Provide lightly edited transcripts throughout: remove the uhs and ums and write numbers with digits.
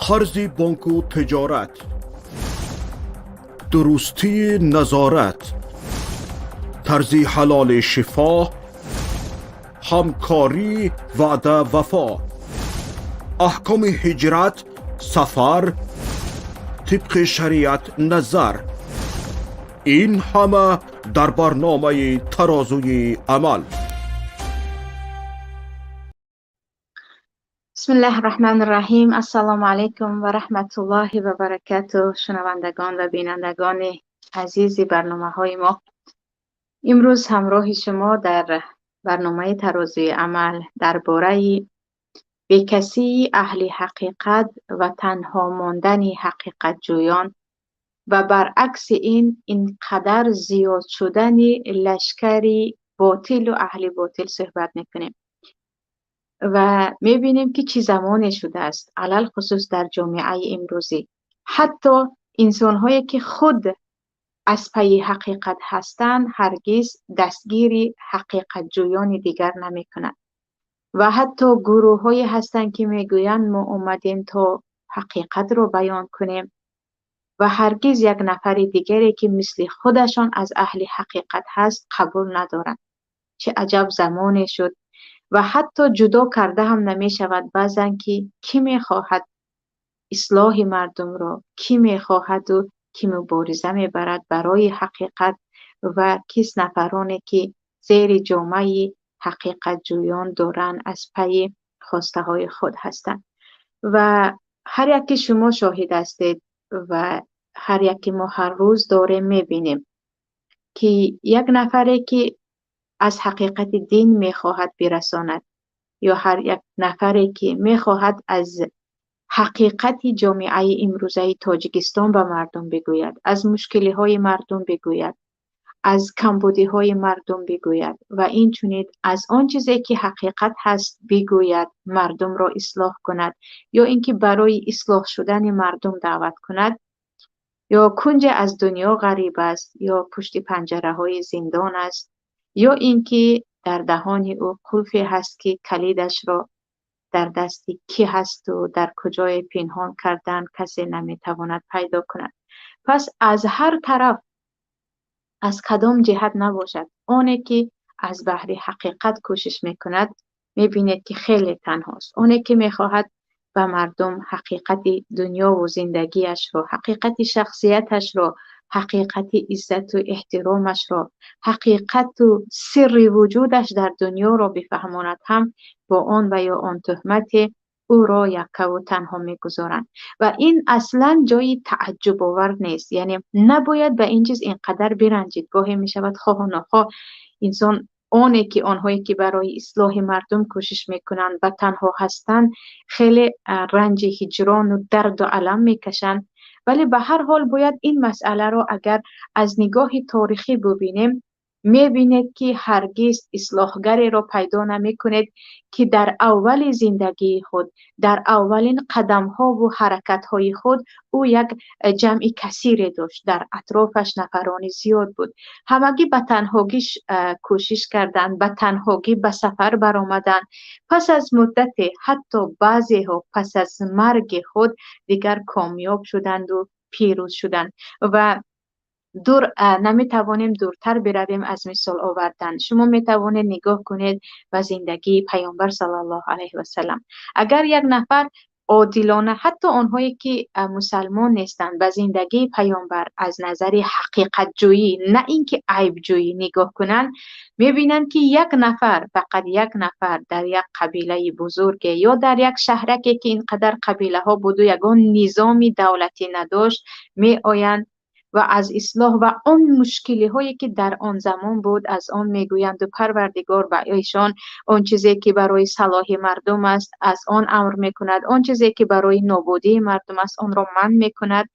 Қарзи бонку тиҷорат, дурустии назорат, тарзи ҳалоли шифо, ҳамкорӣ, ваъда, вафо, аҳкоми ҳиҷрат, сафар тибқи шариат назар. Ин ҳама дар барномаи «Тарозуи амал». Бисмиллаҳи раҳмони раҳим. Ассалому алайкум ва раҳматуллоҳи ва баракатуҳ. Шунавандагон ва бинандагони азизи барномаҳои мо, имрӯз ҳамроҳи шумо дар барномаи «Тарозуи амал» дар бораи бекасии аҳли ҳақиқат ва танҳо мондани ҳақиқатҷӯён ва баръакси ин инқадар зиёд шудани лашкари ботилу аҳли ботил суҳбат мекунем ва мебинем, ки чӣ замоне шудааст, алалхусус дар ҷомеаи имрӯзӣ. Ҳатто инсонҳое, ки худ аз пайи ҳақиқат ҳастанд, ҳаргиз дастгири ҳақиқатҷӯёни дигар намекунанд ва ҳатто гурӯҳҳое ҳастанд, ки мегӯянд, мо омадем то ҳақиқатро баён кунем, ва ҳаргиз як нафари дигаре, ки мисли худашон аз аҳли ҳақиқат ҳаст, қабул надоранд. Чӣ аҷаб замоне шуд ва ҳатто ҷудо карда ҳам намешавад баъзан, ки кӣ мехоҳад ислоҳи мардумро, кӣ мехоҳаду кӣ мубориза мебарад барои ҳақиқат ва кис нафароне, ки зери ҷомаи ҳақиқатҷӯён доранд, аз пайи хостаҳои худ ҳастанд. Ва ҳар яке шумо шоҳид ҳастед ва ҳар яке мо ҳар рӯз дорем мебинем, ки як нафаре, ки аз ҳақиқати дин мехоҳад бирасонад ё ҳар як нафаре, ки мехоҳад аз ҳақиқати ҷомеаи имрӯзаи Тоҷикистон ба мардум бигӯяд, аз мушкилиҳои мардум бигӯяд, аз камбудиҳои мардум бигӯяд ва инчунин аз он чизе, ки ҳақиқат ҳаст, бигӯяд, мардумро ислоҳ кунад ё ин ки барои ислоҳ шудани мардум даъват кунад, ё кунҷе аз дунё ғариб аст, ё пушти панҷараҳои зиндон аст, ё ин ки дар даҳони ӯ қулфе ҳаст, ки калидашро дар дасти кӣ ҳасту дар куҷое пинҳон кардан, касе наметавонад пайдо кунад. Пас аз ҳар тараф, аз кадом ҷиҳат набошад, оне ки аз баҳри ҳақиқат кӯшиш мекунад, мебинед, ки хеле танҳост. Оне ки мехоҳад ба мардум ҳақиқати дунёву зиндагиашро, ҳақиқати шахсияташро, ҳақиқати иззату эҳтиромашро, ҳақиқату сирри вуҷудаш дар дунёро бифаҳмонад ҳам, бо он ва ё он туҳмате ӯро яккаву танҳо мегузоранд. Ва ин аслан ҷои тааҷҷубовар нест, яъне набояд ба ин чиз инқадар биранҷид. Гоҳе мешавад, хоҳу нохоҳ инсон оне ки онҳое, ки барои ислоҳи мардум кӯшиш мекунанд ва танҳо ҳастанд, хеле ранҷи ҳиҷрону дарду алам мекашанд. Вале ба ҳар ҳол бояд ин масъаларо агар аз нигоҳи торихӣ бубинем, мебинед, ки ҳаргиз ислоҳгареро пайдо намекунед, ки дар аввали зиндагии худ, дар аввалин қадамҳову ҳаракатҳои худ ӯ як ҷамъи касире дошт, дар атрофаш нафарони зиёд буд. Ҳамагӣ ба танҳогӣ кӯшиш карданд, ба танҳогӣ ба сафар баромаданд. Пас аз муддате, ҳатто баъзеҳо пас аз марги худ дигар комёб шуданду пирӯз шуданд. Ва дур наметавонем, дуртар биравем аз мисол овардан. Шумо метавонед нигоҳ кунед ба зиндагии Паёмбар саллаллоҳу алайҳи васаллам. Агар як нафар одилона, ҳатто онҳое ки мусалмон нестанд, ба зиндагии Паёмбар аз назари ҳақиқатҷӯӣ, на ин ки айбҷӯӣ, нигоҳ кунанд, мебинанд, ки як нафар, фақат як нафар дар як қабилаи бузурге ё дар як шаҳраке, ки ин қадар қабилаҳо буду ягон низоми давлатӣ надошт, меоянд ва аз ислоҳ ва он мушкилиҳое, ки дар он замон буд, аз он мегӯянду Парвардигор ба эшон он чизе, ки барои салоҳи мардум аст, аз он амр мекунад, он чизе, ки барои нобудии мардум аст, онро манъ мекунад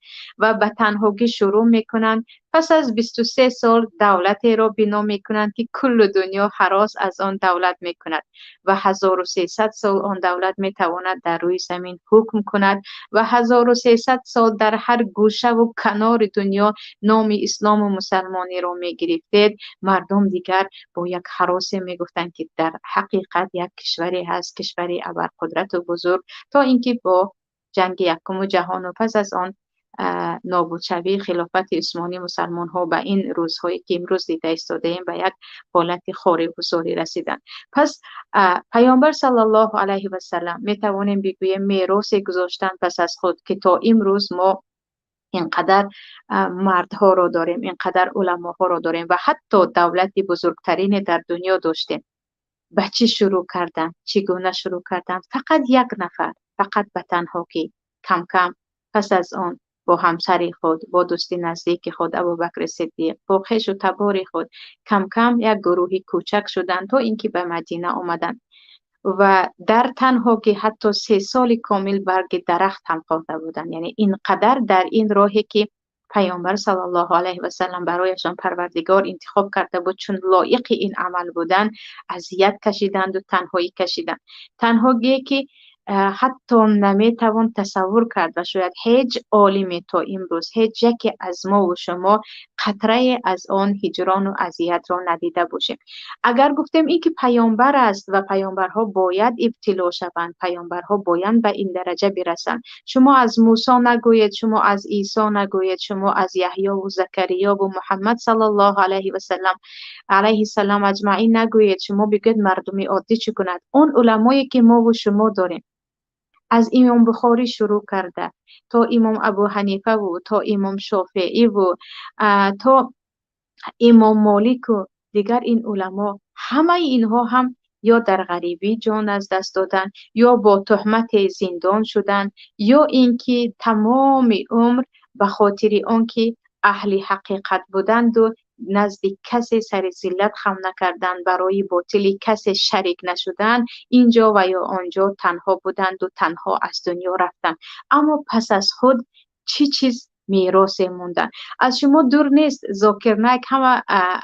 ва ба танҳогӣ шурӯъ мекунанд. Пас аз 23 сол давлатеро бино мекунанд, ки куллу дунё ҳарос аз он давлат мекунад ва 1300 сол он давлат метавонад дар рӯи замин ҳукм кунад ва 1300 сол дар ҳар гӯшаву канори дунё номи ислому мусалмониро мегирифтед, мардум дигар бо як ҳаросе мегуфтанд, ки дар ҳақиқат як кишваре ҳаст, кишвари абарқудрату бузург, то ин ки бо ҷанги якуму ҷаҳону пас аз он нобудшавии хилофати усмонӣ мусалмонҳо ба ин рӯзҳое ки имрӯз дида истодаем ба як ҳолати хоригузорӣ расиданд. Пас Паёмбар саллаллоҳу алайҳи васаллам метавонем бигӯем меросе гузоштанд пас аз худ, ки то имрӯз мо инқадар мардҳоро дорем, инқадар уламоҳоро дорем ва ҳатто давлати бузургтарине дар дунё доштем. Ба чӣ шурӯъ карданд? Чӣ гуна шурӯъ карданд? Фақат як нафар, фақат ба танҳогӣ, кам-кам пас аз он бо ҳамсари худ, бо дӯсти наздики худ Абубакри Сиддиқ, бо хешу табори худ кам-кам як гурӯҳи кӯчак шуданд то ин ки ба Мадина омаданд ва дар танҳогӣ ҳатто 3 соли комил барги дарахт ҳам хӯрда буданд. Яъне инқадар дар ин роҳе ки Паёмбар саллаллоҳу алайҳи васаллам барояшон Парвардигор интихоб карда буд, чун лоиқи ин амал буданд, азият кашиданд ва танҳоӣ кашиданд. Танҳогие ки ҳатто наметавон тасаввур кард ва шояд ҳеҷ олиме то имрӯз, ҳеҷ яке аз мо ва шумо қатрае аз он ҳиҷрону азиятро надида бошем. Агар гуфтем ин ки паёмбар аст ва паёмбарҳо бояд ибтило шаванд, паёмбарҳо бояд ба ин дараҷа бирасанд. Шумо аз Мусо нагӯед, шумо аз Исо нагӯед, шумо аз Яҳё ва Закариё ва Муҳаммад саллаллоҳу алайҳи васаллам алайҳи салом аҷмаин нагӯед, шумо бигӯед мардуми оддӣ чӣ кунад? Он уламое ки мо ва шумо дорем, аз Имом Бухорӣ шурӯъ карда то Имом Абу Ҳанифа ва то Имом Шофеӣ ва то Имом Молик ва дигар ин уламо, ҳамаи инҳо ҳам ё дар ғарибӣ ҷон аз даст доданд, ё бо туҳмат зиндон шуданд, ё инки тамоми умр ба хотири он ки аҳли ҳақиқат буданд ва назди касе сари зиллат хам накарданд, барои ботили касе шарик нашуданд, инҷо ва ё онҷо танҳо буданд ва танҳо аз дунё рафтанд. Аммо пас аз худ чӣ чиз меросе монданд? Аз шумо дур нест Зокир Найк, ҳама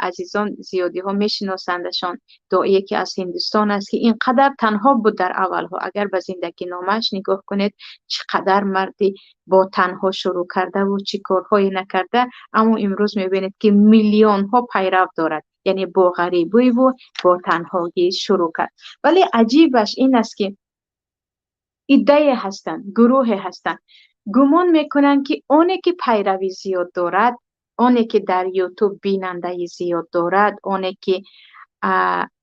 азизон зиёдиҳо мешиносандашон, доие ки аз Ҳиндустон аст, ки инқадар танҳо буд дар аввалҳо. Агар ба зиндагиномааш нигоҳ кунед, чӣ қадар марди бо танҳо шурӯъ карда ва чӣ корҳое накарда, аммо имрӯз мебинед ки миллионҳо пайрав дорад. Яъне бо ғарибӣ ва бо танҳогӣ шурӯъ кард. Вале аҷибаш ин аст ки иддае ҳастанд, гурӯҳе ҳастанд, гумон мекунанд ки оне ки пайравӣ зиёд дорад, оне ки дар Ютуб бинандаи зиёд дорад, оне ки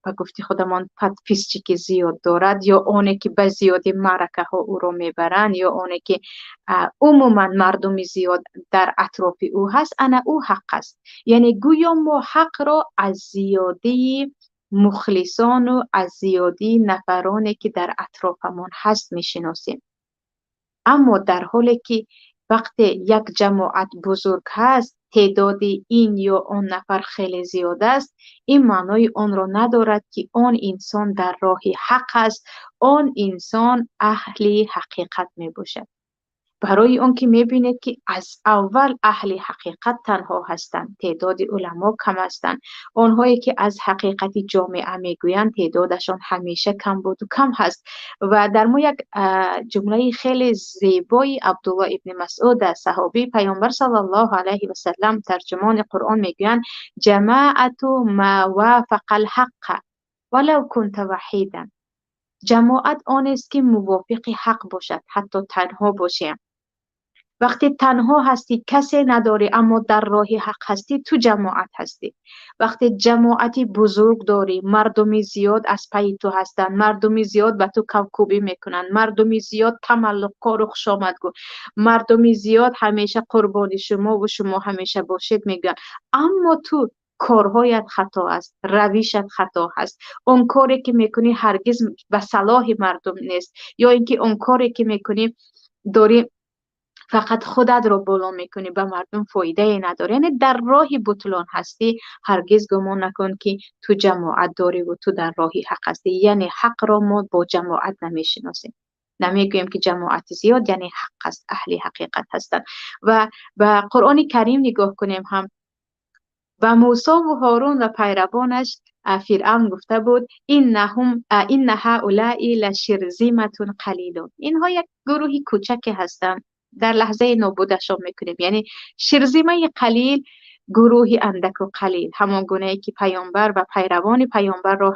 ба гуфти худамон подписчики зиёд дорад, ё оне ки ба зиёди маъракаҳо ӯро мебаранд, ё оне ки умуман мардуми зиёд дар атрофи ӯ ҳаст, ана ӯ ҳақ аст. Яъне гӯё мо ҳақро аз зиёдии мухлисону аз зиёдии нафароне ки дар атрофамон ҳаст мешиносем. Аммо дар ҳоле ки вақте як ҷамоат бузург ҳаст, теъдоди ин ё он нафар хеле зиёд аст, ин маънои онро надорад ки он инсон дар роҳи ҳақ аст, он инсон аҳли ҳақиқат мебошад. Барои он ки мебинед ки аз аввал аҳли ҳақиқат танҳо ҳастанд, теъдоди уламо кам ҳастанд, онҳое ки аз ҳақиқати ҷомеа мегӯянд теъдодашон ҳамеша кам буду кам ҳаст. Ва дар мо як ҷумлаи хеле зебои Абдулло ибни Масъуд аст, саҳобии Паёмбар саллаллоҳу алайҳи васаллам, тарҷумони Қуръон, мегӯянд: ҷамоату ма вафақа алҳаққа валав кунта ваҳидан. Ҷамоат онест ки мувофиқи ҳақ бошад, ҳатто танҳо бошем. Вақте танҳо ҳастӣ, касе надорӣ, аммо дар роҳи ҳақ ҳастӣ, ту ҷамоат ҳастӣ. Вақте ҷамоати бузург дорӣ, мардуми зиёд аз пайи ту ҳастанд, мардуми зиёд ба ту кавкубӣ мекунанд, мардуми зиёд тамаллуқкору хушомадгӯ, мардуми зиёд ҳамеша қурбони шумо ва шумо ҳамеша бошед мегӯянд, аммо ту корҳоят хато аст, равишат хато ҳаст, он коре ки мекунӣ ҳаргиз ба салоҳи мардум нест, ё ин ки он коре ки мекунӣ дорӣ фақат худатро боло мекунӣ, ба мардум фоидае надорӣ. Яъне дар роҳи бутлон ҳастӣ, ҳаргиз гумон накун ки ту ҷамоат дорӣ ва ту дар роҳи ҳақ ҳастӣ. Яъне ҳақро мо бо ҷамоат намешиносем, намегӯем ки ҷамоати зиёд яъне ҳақ аст, аҳли ҳақиқат ҳастанд. Ва ба Қуръони Карим нигоҳ кунем ҳам, ба Мусо ва Ҳорун ва пайравонаш Фиръавн гуфта буд: инна ҳаулаи лаширзиматун қалилун. Инҳо як гурӯҳи кӯчаке ҳастанд, дар лаҳзаи нобудашон мекунем. Яъне ширзимаи қалил гурӯҳи андаку қалил, ҳамон гунае ки паёмбар ва пайравони паёмбарро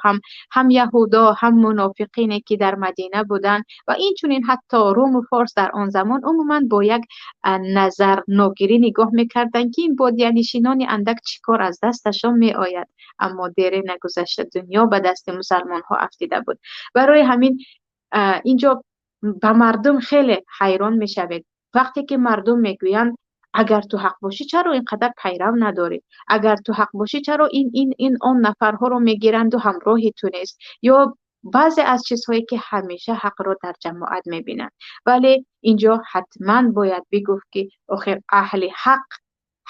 ҳам яҳудо, ҳам мунофиқине ки дар Мадина буданд ва инчунин ҳатто Руму форс дар он замон умуман бо як назар ногирӣ нигоҳ мекарданд, ки ин бодиянишинони андак чӣ кор аз дасташон меояд. Аммо дере нагузашта дунё ба дасти мусалмонҳо афтида буд. Барои ҳамин инҷо ба мардум хеле ҳайрон мешавед вақте ки мардум мегӯянд: агар ту ҳақ бошӣ, чаро ин қадар пайрав надорӣ? Агар ту ҳақ бошӣ, чаро ин он нафарҳоро мегиранду ҳамроҳи ту нест? Ё баъзе аз чизҳое ки ҳамеша ҳақро дар ҷамоат мебинанд. Вале инҷо ҳатман бояд бигуфт, ки охир аҳли ҳақ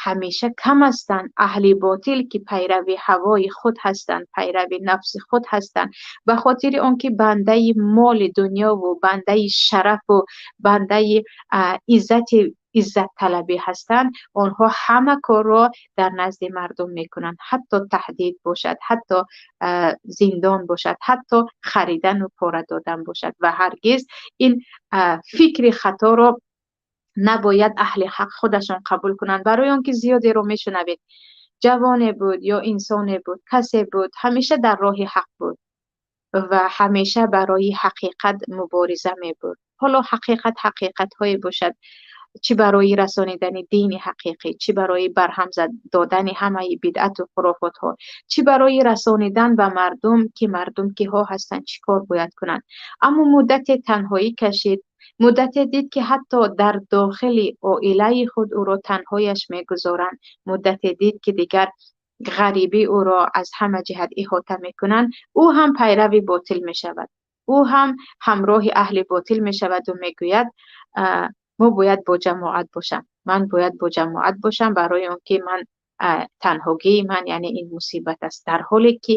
ҳамеша кам ҳастанд. Аҳли ботил ки пайрави ҳавои худ ҳастанд, пайрави нафси худ ҳастанд, ба хотири он ки бандаи моли дунёву бандаи шарафу бандаи иззати иззатталабӣ ҳастанд, онҳо ҳама корро дар назди мардум мекунанд, ҳатто таҳдид бошад, ҳатто зиндон бошад, ҳатто харидану пора додан бошад. Ва ҳаргиз ин фикри хаторо набояд аҳли ҳақ худашон қабул кунанд. Барои он ки зиёдеро мешунавед, ҷавоне буд ё инсоне буд, касе буд, ҳамеша дар роҳи ҳақ буд ва ҳамеша барои ҳақиқат мубориза мебурд. Ҳоло ҳақиқат ҳақиқатҳое бошад, чӣ барои расонидани дини ҳақиқӣ, чӣ барои барҳам додани ҳамаи бидъату хурофотҳо, чӣ барои расонидан ба мардум, ки мардум киҳо ҳастанд, чӣ кор бояд кунанд. Аммо муддате танҳоӣ кашид, муддате дид, ки ҳатто дар дохили оилаи худ ӯро танҳояш мегузоранд, муддате дид, ки дигар ғарибӣ ӯро аз ҳама ҷиҳат иҳота мекунанд, ӯ ҳам пайрави ботил мешавад, ӯ ҳам ҳамроҳи аҳли ботил мешаваду мегӯяд: мо бояд бо ҷамоат бошам, ман бояд бо ҷамоат бошам, барои он ки ман танҳогии ман, яъне ин мусибат аст. Дар ҳоле ки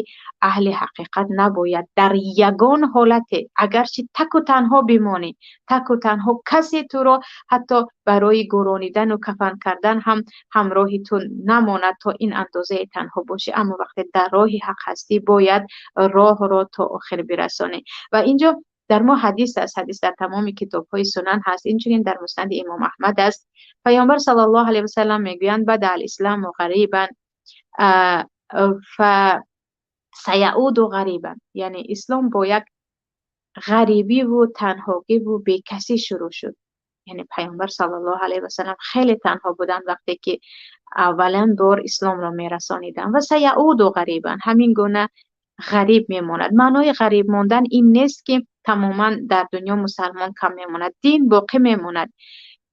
аҳли ҳақиқат набояд дар ягон ҳолате, агарчи таку танҳо бимонӣ, таку танҳо касе туро ҳатто барои гӯронидану кафан кардан ҳам ҳамроҳи ту намонад, то ин андозае танҳо бошӣ, аммо вақте дар роҳи ҳақ ҳастӣ, бояд роҳро то охир бирасонӣ. Ва инҷо дар мо ҳадис аст, ҳадис дар тамоми китобҳои сунан ҳаст, инчунин дар муснади имом Аҳмад аст. Паёмбар саллаллоҳу алайҳи васаллам мегӯянд: бада алисламу ғарибан фа саяуду ғарибан. Яъне ислом бо як ғарибиву танҳогиву бекасӣ шурӯъ шуд. Яъне паёмбар саллаллоҳу алайҳи васаллам хеле танҳо буданд, вақте ки аввалан бор исломро мерасониданд. Ва саяуду ғарибан, ҳамин гуна ғариб мемонад. Маънои ғариб мондан ин нест, ки тамоман дар дунё мусалмон кам мемонад, дин боқӣ мемонад,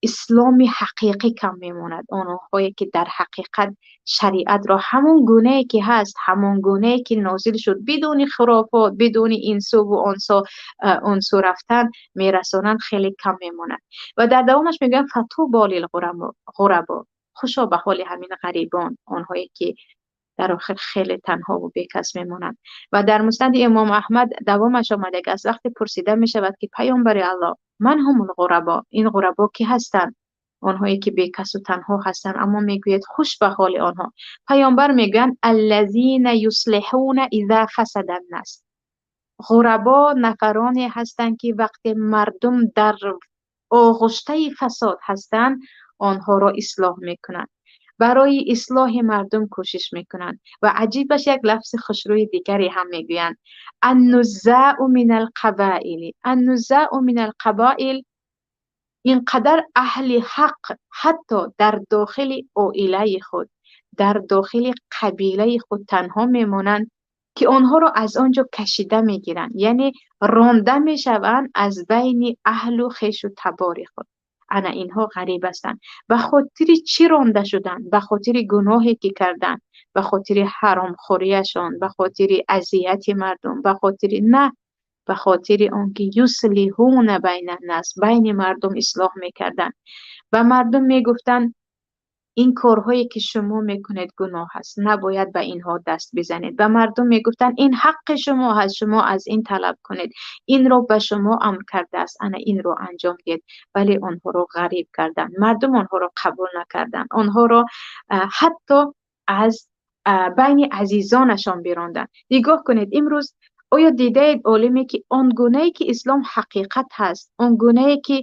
исломи ҳақиқӣ кам мемонад. Онҳое ки дар ҳақиқат шариатро ҳамон гунае ки ҳаст, ҳамон гунае ки нозил шуд, бидуни хурофот, бидуни ин суву он су рафтан мерасонанд, хеле кам мемонад. Ва дар давомаш мегӯянд: фатубо лилғурабо, хушо ба ҳоли ҳамин ғарибон, онҳое ки дар охир хеле танҳову бекас мемонанд. Ва дар муснади имом Аҳмад давомаш омадагӣ аст, вақте пурсида мешавад, ки паёмбари Аллоҳ, ман ҳумул ғурабо, ин ғурабо кӣ ҳастанд? Онҳое ки бекасу танҳо ҳастанд, аммо мегӯяд хуш ба ҳоли онҳо. Паёмбар мегӯянд: аллазина юслиҳуна иза фасада ннас. Ғурабо нафароне ҳастанд, ки вақте мардум дар оғуштаи фасод ҳастанд, онҳоро ислоҳ мекунанд, барои ислоҳи мардум кӯшиш мекунанд. Ва аҷибаш, як лафзи хушрӯи дигаре ҳам мегӯянд: аннуззау мин алқабаили. Аннуззау мин алқабаил. Инқадар аҳли ҳақ ҳатто дар дохили оилаи худ, дар дохили қабилаи худ танҳо мемонанд, ки онҳоро аз он ҷо кашида мегиранд, яъне ронда мешаванд аз байни аҳлу хешу табори худ. Ана инҳо ғариб ҳастанд. Ба хотири чӣ ронда шуданд? Ба хотири гуноҳе ки карданд, ба хотири ҳаромхӯрияшон, ба хотири азияти мардум, ба хотири на, ба хотири он ки юслиҳуна байна ннас, байни мардум ислоҳ мекарданд. Ба мардум мегуфтанд: ин корҳое ки шумо мекунед гуноҳ аст, набояд ба инҳо даст бизанед. Ба мардум мегуфтанд: ин ҳаққи шумо ҳаст, шумо аз ин талаб кунед, инро ба шумо амр кардааст, ана инро анҷом диҳед. Вале онҳоро ғариб карданд, мардум онҳоро қабул накарданд, онҳоро ҳатто аз байни азизонашон биронданд. Нигоҳ кунед, имрӯз оё дидаед олиме, ки он гунае ки ислом ҳақиқат ҳаст, он гунае ки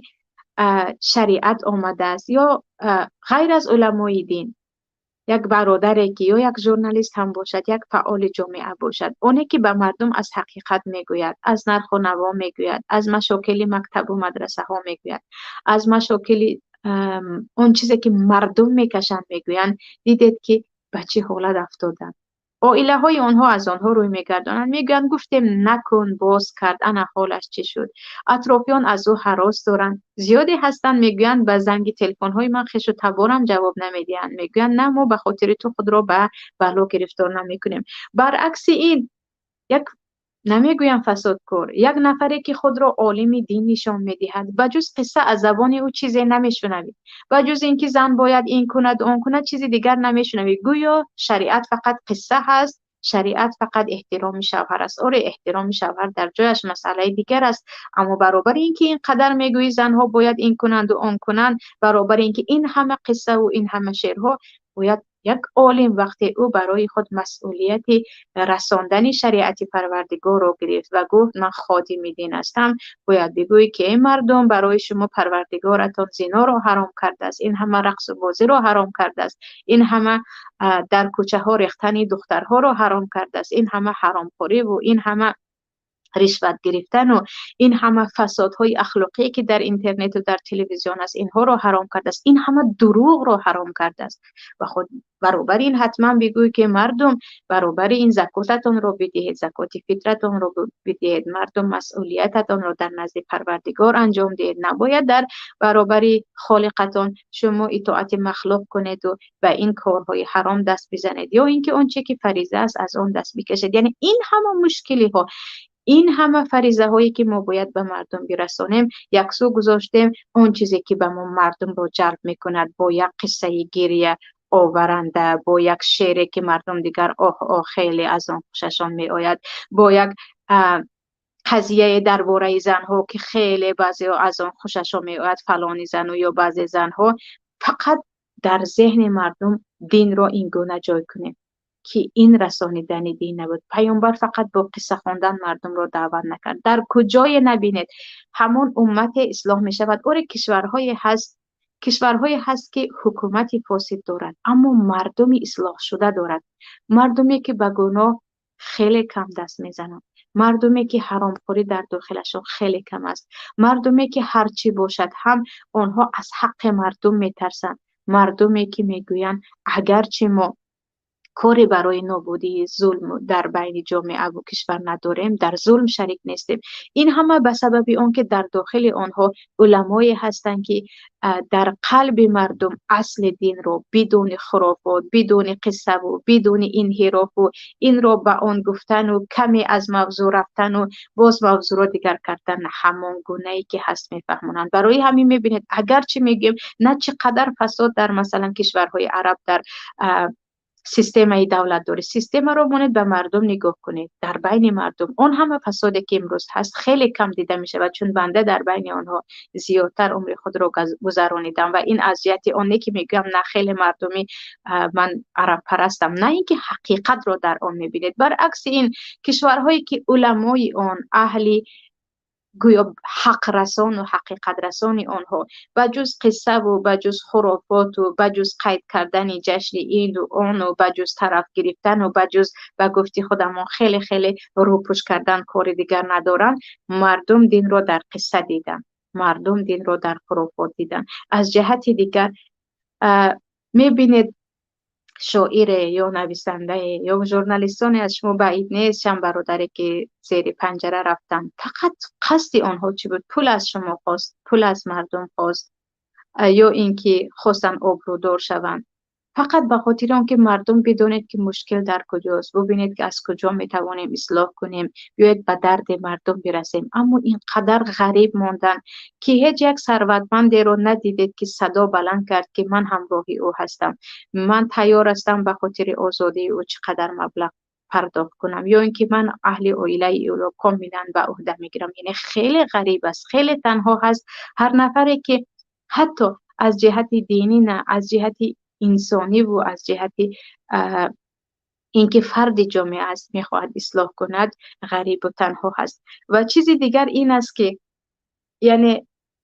шариат омадааст, ё ғайр аз уламои дин? Як бародаре ки ё як журналист ҳам бошад, як фаъоли ҷомеа бошад, оне ки ба мардум аз ҳақиқат мегӯяд, аз нарху наво мегӯяд, аз машокили мактабу мадрасаҳо мегӯяд, аз машокили он чизе ки мардум мекашанд мегӯянд, дидед ки ба чӣ ҳолат афтоданд. Оилаҳои онҳо аз онҳо рӯй мегардонанд, мегӯянд гуфтем накун, боз кард, ана ҳолаш чӣ шуд. Атрофиён аз ӯ ҳарос доранд. Зиёде ҳастанд, мегӯянд ба занги телефонҳои ман хешу таборам ҷавоб намедиҳанд. Мегӯянд на, мо ба хотири ту худро ба бало гирифтор намекунем. Баръакси ин, як намегӯям фасодкор, як нафаре ки худро олими дин нишон медиҳад, ба ҷуз қисса аз забони ӯ чизе намешунавӣ, ба ҷуз ин ки зан бояд ин кунад, он кунад, чизи дигар намешунавӣ. Гӯё шариат фақат қисса ҳаст, шариат фақат эҳтироми шавҳар аст. Оре, эҳтироми шавҳар дар ҷояш масъалаи дигар аст, аммо баробари ин ки ин қадар мегӯӣ занҳо бояд ин кунанду он кунанд, баробари ин ки ин ҳама қиссаву ин ҳама шеърҳо, бояд як олим вақте ӯ барои худ масъулияти расондани шариати Парвардигорро гирифт ва гуфт ман ходими дин ҳастам, бояд бигӯӣ ки эй мардум, барои шумо Парвардигоратон зиноро ҳаром кардааст, ин ҳама рақсу бозиро ҳаром кардааст, ин ҳама дар кӯчаҳо рехтани духтарҳоро ҳаром кардааст, ин ҳама ҳаромхӯриву ин ҳама ришват гирифтану ин ҳама фасодҳои ахлоқие ки дар интернету дар телевизион аст, инҳоро ҳаром кардааст, ин ҳама дурӯғро ҳаром кардааст. Ва худ баробари ин ҳатман бигӯй ки мардум, баробари ин закотатонро бидиҳед, закоти фитратонро бидиҳед, мардум масъулиятатонро дар назди Парвардигор анҷом диҳед. Набояд дар баробари холиқатон шумо итоати махлуқ кунеду ба ин корҳои ҳаром даст бизанед, ё ин ки он че ки фариза аст аз он даст бикашед. Яъне ин ҳама мушкилиҳо, ин ҳама фаризаҳое ки мо бояд ба мардум бирасонем, яксӯ гузоштем он чизе ки ба мо мардумро ҷалб мекунад бо як қиссаи гиря оваранда, бо як шеъре ки мардум дигар оҳ оҳ хеле аз он хушашон меояд, бо як қазияе дар бораи занҳо ки хеле баъзеҳо аз он хушашон меояд, фалони зану ё баъзе занҳо. Фақат дар зеҳни мардум динро ин гуна ҷой кунем ки ин расонидани дин набуд. Паёмбар фақат бо қисса хондан мардумро даъват накард. Дар куҷое набинед, ҳамон уммате ислоҳ мешавад. Оре, кишварҳое ҳаст ки ҳукумати фосид дорад, аммо мардуми ислоҳшуда дорад, мардуме ки ба гуноҳ хеле кам даст мезананд, мардуме ки ҳаромхӯрӣ дар дохилашон хеле кам аст, мардуме ки ҳар чӣ бошад ҳам онҳо аз ҳаққи мардум метарсанд, мардуме ки мегӯянд агарчи мо коре барои нобудии зулм дар байни ҷомеаву кишвар надорем, дар зулм шарик нестем. Ин ҳама ба сабаби он ки дар дохили онҳо уламое ҳастанд ки дар қалби мардум асли динро бидуни хурофот, бидуни қиссаву бидуни инҳирофу инро ба он гуфтану каме аз мавзӯъ рафтану боз мавзӯъро дигар кардан, ҳамон гунае ки ҳаст мефаҳмонанд. Барои ҳамин мебинед, агарчи мегӯем на чӣ қадар фасод дар масалан кишварҳои араб дар системаи давлатдорӣ, системаро монед ба мардум нигоҳ кунед, дар байни мардум он ҳама фасоде ки имрӯз ҳаст хеле кам дида мешавад, чун банда дар байни онҳо зиёдтар умри худро гузаронидам ва ин аз ҷиҳати он не ки мегӯям на хеле мардуми ман арабпарастам, на ин ки ҳақиқатро дар он мебинед. Баръакси ин кишварҳое ки уламои он аҳли гӯё ҳақрасону ҳақиқатрасони онҳо ба ҷуз қиссаву ба ҷуз хурофоту ба ҷуз қайд кардани ҷашни ину ону ба ҷуз тараф гирифтану ба ҷуз ба гуфти худамон хеле хеле рӯпӯш кардан кори дигар надоранд. Мардум динро дар қисса диданд, мардум динро дар хурофот диданд. Аз ҷиҳати дигар мебинед шоире ё нависандае ё журналистоне аз шумо баъид нест, чанд бародаре ки зери панҷара рафтанд, фақат қасди онҳо чӣ буд? Пул аз шумо хост, пул аз мардум хост, ё ин ки хостанд обрӯдор шаванд. Фақат ба хотири он ки мардум бидонед ки мушкил дар куҷост, бубинед ки аз куҷо метавонем ислоҳ кунем, биёед ба дарди мардум бирасем. Аммо ин қадар ғариб монданд ки ҳеҷ як сарватмандеро надидед ки садо баланд кард ки ман ҳамроҳи ӯ ҳастам, ман тайёр ҳастам ба хотири озодии ӯ чӣ қадар маблағ пардохт кунам, ё ин ки ман аҳли оилаи ӯро комилан ба ӯҳда мегирам. Яъне хеле ғариб аст, хеле танҳо ҳаст. Ҳар нафаре ки ҳатто аз ҷиҳати динӣ на, аз ҷиҳати инсониву аз ҷиҳати инки фарди ҷомеа аст мехоҳад ислоҳ кунад, ғарибу танҳо ҳаст. Ва чизи дигар ин аст ки яъне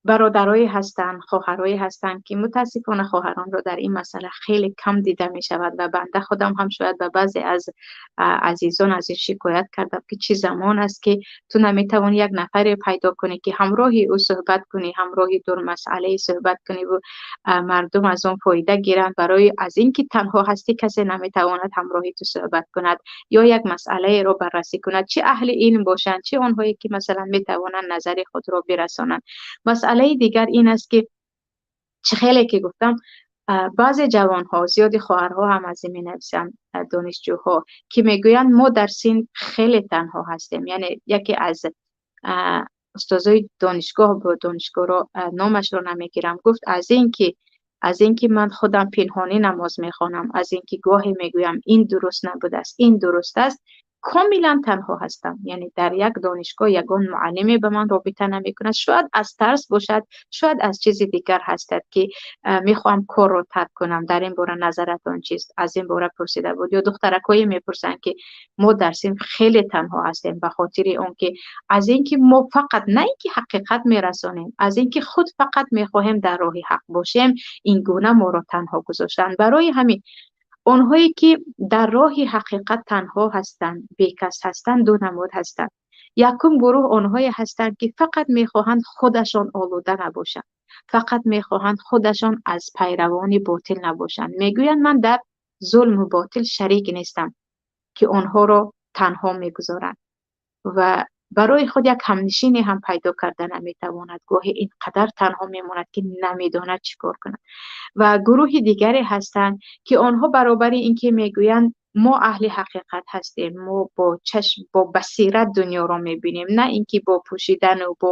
Бародарое ҳастанд, хоҳарое ҳастанд, ки мутаассифона хоҳаронро дар ин масъала хеле кам дида мешавад ва банда худам ҳам шояд ба баъзе аз азизон аз ин шикоят кардам, ки чӣ замон аст, ки ту наметавонӣ як нафаре пайдо кунӣ, ки ҳамроҳи ӯ суҳбат кунӣ, ҳамроҳи дур масъалае суҳбат кунӣ ва мардум аз он фоида гиранд. Барои аз ин ки танҳо ҳастӣ, касе наметавонад ҳамроҳи ту суҳбат кунад ё як масъалаеро баррасӣ кунад, чӣ аҳли илм бошанд, чӣ онҳое ки масалан метавонанд назари худро бирасонанд. Масъалаи дигар ин аст, ки чӣ хеле ки гуфтам, баъзе ҷавонҳо, зиёди хоҳарҳо ҳам аз ин менависанд, донишҷӯҳо, ки мегӯянд мо дар синф хеле танҳо ҳастем. Яъне яке аз устозои донишгоҳ буд, донишгоҳро номашро намегирам, гуфт аз ин ки ман худам пинҳонӣ намоз мехонам, аз ин ки гоҳе мегӯям ин дуруст набудааст, ин дуруст аст, комилан танҳо ҳастам. Яъне дар як донишгоҳ ягон муаллиме ба ман робита намекунад. Шояд аз тарс бошад, шояд аз чизи дигар ҳастад, ки мехоҳам корро тарк кунам. Дар ин бора назаратон чист? Аз ин бора пурсида буд. Ё духтаракҳое мепурсанд, ки мо дар синф хеле танҳо ҳастем, ба хотири он ки аз ин ки мо фақат на ин ки ҳақиқат мерасонем, аз ин ки худ фақат мехоҳем дар роҳи ҳақ бошем, ин гуна моро танҳо гузоштанд. Барои ҳамин онҳое ки дар роҳи ҳақиқат танҳо ҳастанд, бекас ҳастанд, ду намуд ҳастанд. Якум гурӯҳ онҳое ҳастанд, ки фақат мехоҳанд худашон олуда набошанд, фақат мехоҳанд худашон аз пайравони ботил набошанд. Мегӯянд ман дар зулму ботил шарик нестам, ки онҳоро танҳо мегузоранд ва барои худ як ҳамнишине ҳам пайдо карда наметавонад. Гоҳе ин қадар танҳо мемонад, ки намедонад чӣ кор кунад. Ва гурӯҳи дигаре ҳастанд, ки онҳо баробари ин ки мегӯянд мо аҳли ҳақиқат ҳастем, мо бо чашм, бо басират дунёро мебинем, на ин ки бо пӯшидан ва бо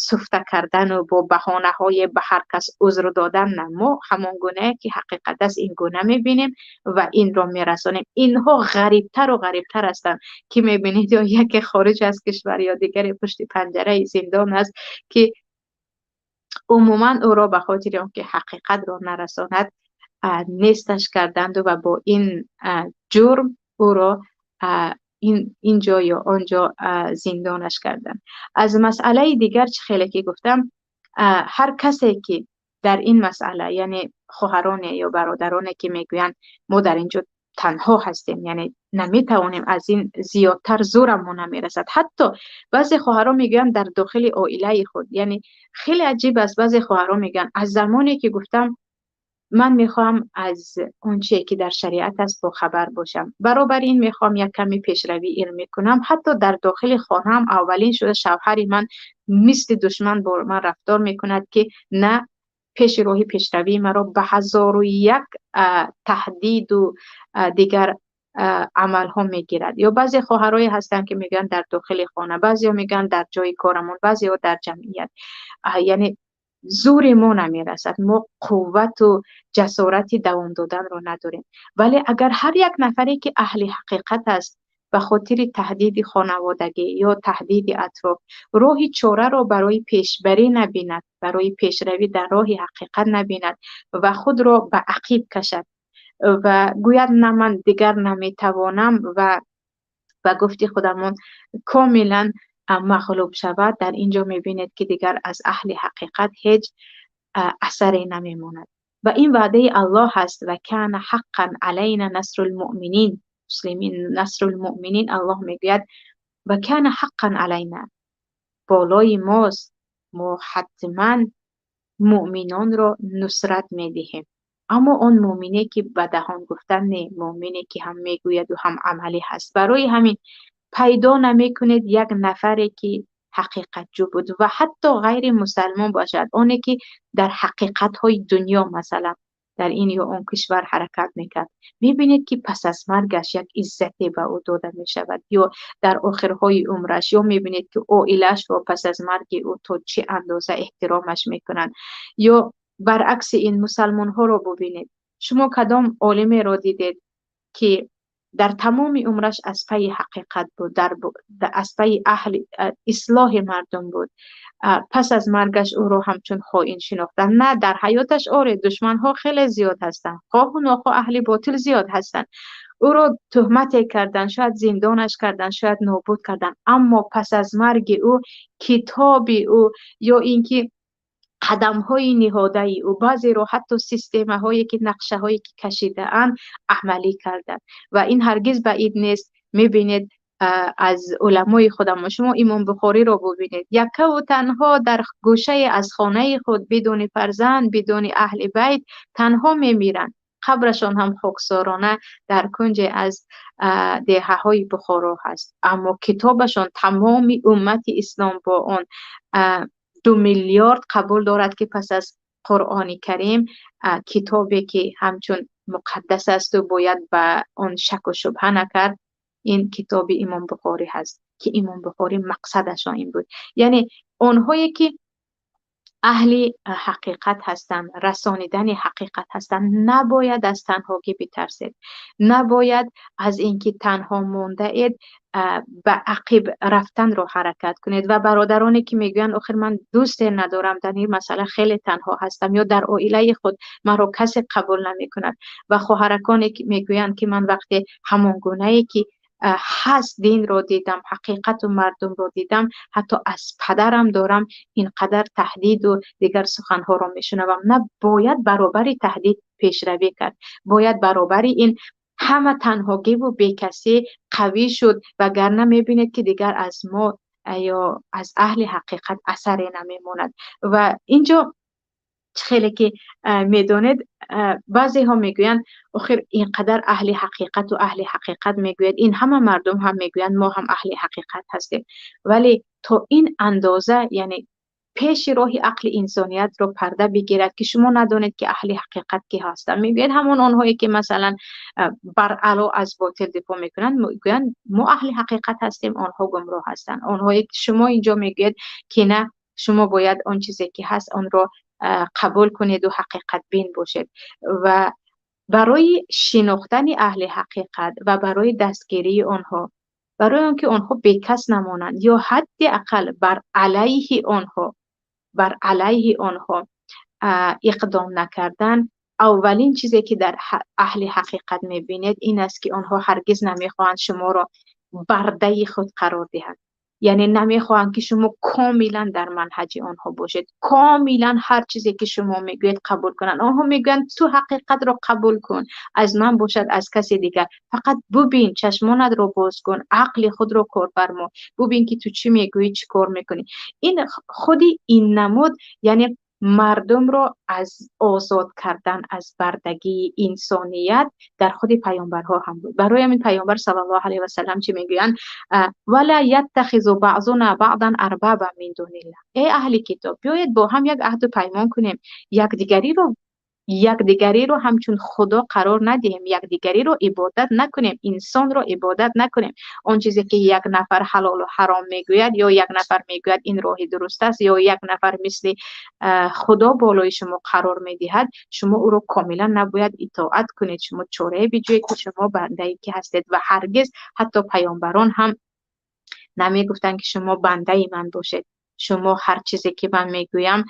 суфта кардан ва бо баҳонаҳои ба ҳар кас узр додан, на, мо ҳамон гунае ки ҳақиқат аст ин гуна мебинем ва инро мерасонем. Инҳо ғарибтар ва ғарибтар ҳастанд, ки мебинед ё яке хориҷ аз кишвар ё дигаре пушти панҷараи зиндон аст, ки умуман ӯро ба хотири он ки ҳақиқатро нарасонад несташ карданд ва бо ин ҷурм ӯро инҷо ё онҷо зиндонаш карданд. Аз масъалаи дигар чӣ хеле ки гуфтам, ҳар касе ки дар ин масъала, яъне хоҳароне ё бародароне ки мегӯянд мо дар инҷо танҳо ҳастем, яъне наметавонем аз ин зиёдтар зӯрамон намерасад. Ҳатто баъзе хоҳарон мегӯянд дар дохили оилаи худ, яъне хеле аҷиб аст, баъзе хоҳарон мегӯянд аз замоне ки гуфтам ман мехоҳам аз он чие ки дар шариат аст бохабар бошам, баробари ин мехоҳам як ками пешравии илмӣ кунам, ҳатто дар дохили хонаам аввалин шуда шавҳари ман мисли душман бо ман рафтор мекунад, ки на пеши роҳи пешравии маро ба 1001 таҳдиду дигар амалҳо мегирад. Ё баъзе хоҳарое ҳастанд, ки мегӯянд дар дохили хона, баъзеҳо мегӯянд дар ҷои корамон, баъзеҳо дар ҷамъият, яъне зури мо намерасад, мо қуввату ҷасорати давом доданро надорем. Вале агар ҳар як нафаре ки аҳли ҳақиқат аст ба хотири таҳдиди хонаводагӣ ё таҳдиди атроф роҳи чораро барои пешбарӣ набинад, барои пешравӣ дар роҳи ҳақиқат набинад ва худро ба ақиб кашад ва гӯяд на ман дигар наметавонам ва ба гуфти худамон комилан мағлуб шавад, дар ин ҷо мебинед, ки дигар аз аҳли ҳақиқат ҳеҷ асаре намемонад. Ва ин ваъдаи Аллоҳ аст, ва кана ҳаққан алайна насрул муъминин, муслимин насрул муъминин. Аллоҳ мегӯяд ва кана ҳаққан алайна, болои мост, мо ҳатман муъминонро нусрат медиҳем. Аммо он муъмине ки ба даҳон гуфтан не, муъмине ки ҳам мегӯяду ҳам амалӣ ҳаст. Барои ҳамин пайдо намекунед як нафаре ки ҳақиқатҷӯ буд ва ҳатто ғайри мусалмон бошад, оне ки дар ҳақиқатҳои дунё масалан дар ин ё он кишвар ҳаракат мекард, мебинед ки пас аз маргаш як иззате ба ӯ дода мешавад, ё дар охирҳои умраш, ё мебинед ки оилаашро пас аз марги ӯ то чӣ андоза эҳтиромаш мекунанд. Ё баръакси ин мусалмонҳоро бубинед. Шумо кадом олимеро дидед, ки дар тамоми умраш аз пайи ҳақиқат буд, аз пайи аҳли ислоҳи мардум буд, пас аз маргаш ӯро ҳамчун хоин шинохтанд? На, дар ҳаёташ оре, душманҳо хеле зиёд ҳастанд, хоҳу нохоҳ аҳли ботил зиёд ҳастанд, ӯро туҳмате карданд, шояд зиндонаш карданд, шояд нобуд карданд, аммо пас аз марги ӯ китоби ӯ ё ин ки Қадамҳои ниҳодаи ӯ, баъзеро ҳатто системаҳое ки нақшаҳое ки кашидаанд амалӣ карданд ва ин ҳаргиз баид нест. Мебинед, аз уламои худамон шумо Имом Бухориро бубинед, яккаву танҳо дар гӯшае аз хонаи худ, бидуни фарзанд, бидуни аҳли байт, танҳо мемиранд. Қабрашон ҳам хоксорона дар кунҷе аз деҳаҳои Бухоро ҳаст, аммо китобашон тамоми уммати ислом бо он 2 миллиард қабул дорад, ки пас аз Қуръони Карим китобе ки ҳамчун муқаддас аст ва бояд ба он шаку шубҳа накард, ин китоби Имом Бухорӣ ҳаст, ки Имом Бухорӣ мақсадашон ин буд. Яъне онҳое ки аҳли ҳақиқат ҳастанд, расонидани ҳақиқат ҳастанд, набояд аз танҳогӣ битарсед, набояд аз инки танҳо мондаед ба ақиб рафтанро ҳаракат кунед. Ва бародароне ки мегӯянд охир ман дӯсте надорам, дар ин масъала хеле танҳо ҳастам ё дар оилаи худ маро касе қабул намекунад, ва хоҳараконе ки мегӯянд ки ман вақте ҳамон гунае ки ҳаст динро дидам, ҳақиқату мардумро дидам, ҳатто аз падарам дорам инқадар таҳдиду дигар суханҳоро мешунавам. На, бояд баробари таҳдид пешравӣ кард, бояд баробари ин ҳама танҳогиву бекасӣ қавӣ шуд, вагарна мебинед ки дигар аз мо ё аз аҳли ҳақиқат асаре намемонад. Ва инҷо хеле ки медонед, баъзеҳо мегӯянд охир инқадар аҳли ҳақиқату аҳли ҳақиқат мегӯяд, ин ҳама мардум ҳам мегӯянд мо ҳам аҳли ҳақиқат ҳастем, вале то ин андоза, яъне пеши роҳи ақли инсониятро парда бигирад ки шумо надонед ки аҳли ҳақиқат ки ҳастанд. Мегӯяд ҳамон онҳое ки масалан бар ало аз ботил дифоъ мекунанд, мегӯянд мо аҳли ҳақиқат ҳастем, онҳо гумроҳ ҳастанд. Онҳое ки шумо инҷо мегӯяд ки на, шумо бояд он чизе ки ҳаст онро қабул кунед ва ҳақиқатбин бошед. Ва барои шинохтани аҳли ҳақиқат ва барои дастгирии онҳо, барои он ки онҳо бекас намонанд ё ҳадди ақал бар алайҳи онҳо иқдом накардан, аввалин чизе ки дар аҳли ҳақиқат мебинед ин аст ки онҳо ҳаргиз намехоҳанд шуморо бардаи худ қарор диҳанд. Яъне намехоҳанд ки шумо комилан дар манҳаҷи онҳо бошед, комилан ҳар чизе ки шумо мегӯед қабул кунанд. Онҳо мегӯянд ту ҳақиқатро қабул кун, аз ман бошад, аз касе дигар, фақат бубин, чашмонатро боз кун, ақли худро корфармо, бубин ки ту чӣ мегӯӣ, чӣ кор мекунӣ. Ин худи ин намуд, яъне мардумро аз озод кардан аз бардагии инсоният дар худи паёмбарҳо ҳам буд. Барои ҳамин паёмбар саллаллоҳу алайҳи васаллам чӣ мегӯянд? Вала яттахизу баъзуна баъдан арбаба мин дунилла. Эй аҳли китоб, биёед бо ҳам як аҳду паймон кунем, якдигариро ҳамчун худо қарор надиҳем, якдигариро ибодат накунем, инсонро ибодат накунем. Он чизе ки як нафар ҳалолу ҳаром мегӯяд ё як нафар мегӯяд ин роҳи дуруст аст, ё як нафар мисли худо болои шумо қарор медиҳад, шумо ӯро комилан набояд итоат кунед. Шумо чорае биҷӯед ки шумо бандае ки ҳастед. Ва ҳаргиз ҳатто паёмбарон ҳам намегуфтанд ки шумо бандаи ман бошед, шумо ҳар чизе ки ман мегӯям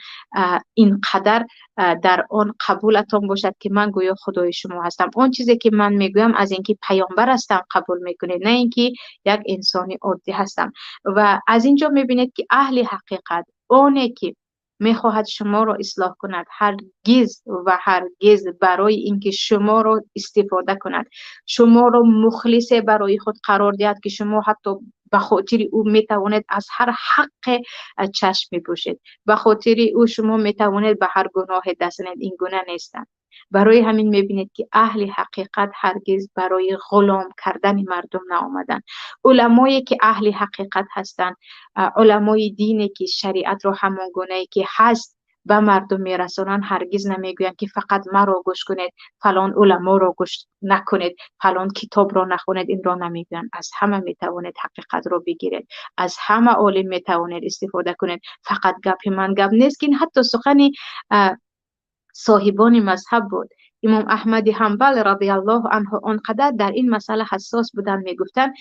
ин қадар дар он қабулатон бошад ки ман гӯё худои шумо ҳастам. Он чизе ки ман мегӯям, аз инки паёмбар ҳастам қабул мекунед, на инки як инсони оддӣ ҳастам. Ва аз инҷо мебинед ки аҳли ҳақиқат, оне ки мехоҳад шуморо ислоҳ кунад, ҳаргиз ва ҳаргиз барои инки шуморо истифода кунад, шуморо мухлисе барои худ қарор диҳад ки шумо ҳатто ба хотири ӯ метавонед аз ҳар ҳаққе чашм мепӯшед, ба хотири ӯ шумо метавонед ба ҳар гуноҳе даст занед, ин гуна нестанд. Барои ҳамин мебинед ки аҳли ҳақиқат ҳаргиз барои ғулом кардани мардум наомаданд. Уламое ки аҳли ҳақиқат ҳастанд, уламои дине ки шариатро ҳамон гунае ки ҳаст ба мардум мерасонанд, ҳаргиз намегӯянд ки фақат маро гӯш кунед, фалон уламоро гӯш накунед, фалон китобро нахонед. Инро намегӯянд. Аз ҳама метавонед ҳақиқатро бигиред, аз ҳама олим метавонед истифода кунед, фақат гапи ман гап нест, ки ин ҳатто сухани соҳибони мазҳаб буд. Имом Аҳмади Ҳанбал радиаллоҳу анҳу он қадар дар ин масъала ҳассос буданд, мегуфтанд: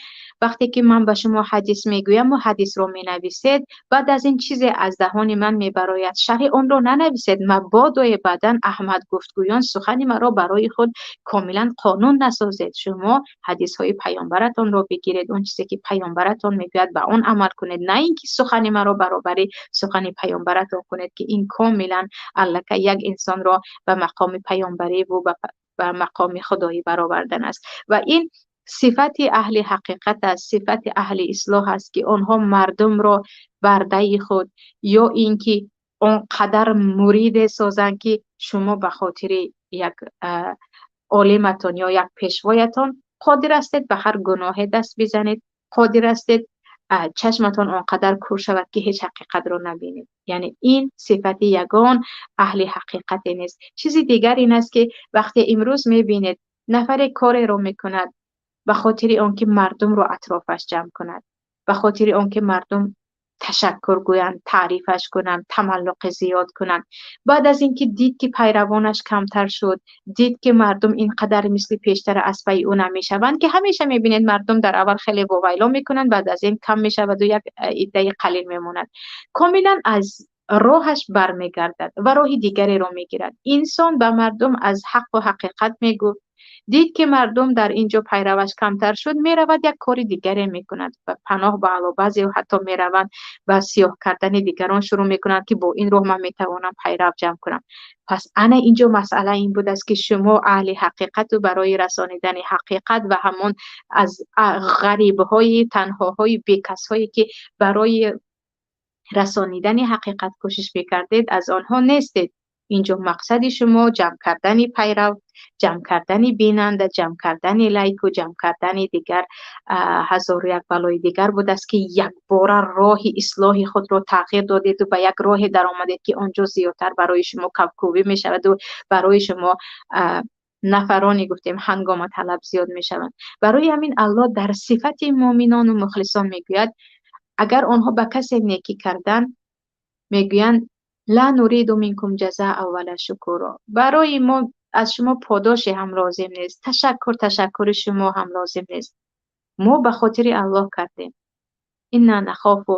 вақте ки ман ба шумо ҳадис мегӯям ва ҳадисро менависед, баъд аз ин чизе аз даҳони ман мебарояд, шарҳи онро нанависед, мабодое баъдан Аҳмад гуфтгӯён сухани маро барои худ комилан қонун насозед. Шумо ҳадисҳои паёмбаратонро бигиред, он чизе ки паёмбаратон мегӯяд ба он амал кунед, на ин ки сухани маро баробари сухани паёмбаратон кунед, ки ин комилан аллакай як инсонро ба мақоми паёмбарӣ ва ба мақоми худоӣ баровардан аст. Ва ин сифати аҳли ҳақиқат аст, сифати аҳли ислоҳ аст, ки онҳо мардумро бардаи худ ё ин ки он қадар муриде созанд, ки шумо ба хотири як олиматон ё як пешвоятон қодир ҳастед ба ҳар гуноҳе даст бизанед, қодир ҳастед чашматон он қадар кур шавад, ки ҳеҷ ҳақиқатро набинед. Яъне ин сифати ягон аҳли ҳақиқате нест. Чизи дигар ин аст, ки вақте имрӯз мебинед нафаре кореро мекунад ба хотири он ки мардумро атрофаш ҷамъ кунад, ба хотири он ки мардум ташаккур гӯянд, таърифаш кунанд, тамаллуқи зиёд кунанд, баъд аз ин ки дид, ки пайравонаш камтар шуд, дид, ки мардум ин қадар мисли пештара аз пайи ӯ намешаванд, ки ҳамеша мебинед мардум дар аввал хеле вовайло мекунанд, баъд аз ин кам мешаваду як иддаи қалил мемонад, комилан аз роҳаш бармегардад ва роҳи дигареро мегирад. Инсон ба мардум аз ҳаққу ҳақиқат мегуфт, дид, ки мардум дар ин ҷо пайраваш камтар шуд, меравад як кори дигаре мекунад ва паноҳ ба Алло, баъзеҳо ҳатто мераванд ба сиёҳ кардани дигарон шурӯъ мекунанд, ки бо ин роҳ ман метавонам пайрав ҷамъ кунам. Пас ана ин ҷо масъала ин будааст, ки шумо аҳли ҳақиқату барои расонидани ҳақиқат ва ҳамон аз ғарибҳои танҳоҳои бекасҳое, ки барои расонидани ҳақиқат кӯшиш мекардед, аз онҳо нестед. Инҷо мақсади шумо ҷамъ кардани пайрав, ҷамъ кардани бинанда, ҷамъ кардани лайку ҷамъ кардани дигар ҳазору як балои дигар будааст, ки якбора роҳи ислоҳи худро тағйир додеду ба як роҳе даромадед, ки он ҷо зиёдтар барои шумо кавкувӣ мешаваду барои шумо нафароне гуфтем ҳангома талаб зиёд мешаванд. Барои ҳамин Аллоҳ дар сифати муъминону мухлисон мегӯяд: агар онҳо ба касе некӣ карданд, мегӯянд: ла нуриду минкум ҷазаа вала шукуро, барои мо аз шумо подоше ҳам лозим нест, ташаккури шумо ҳам лозим нест, мо ба хотири Аллоҳ кардем. Инна нахофу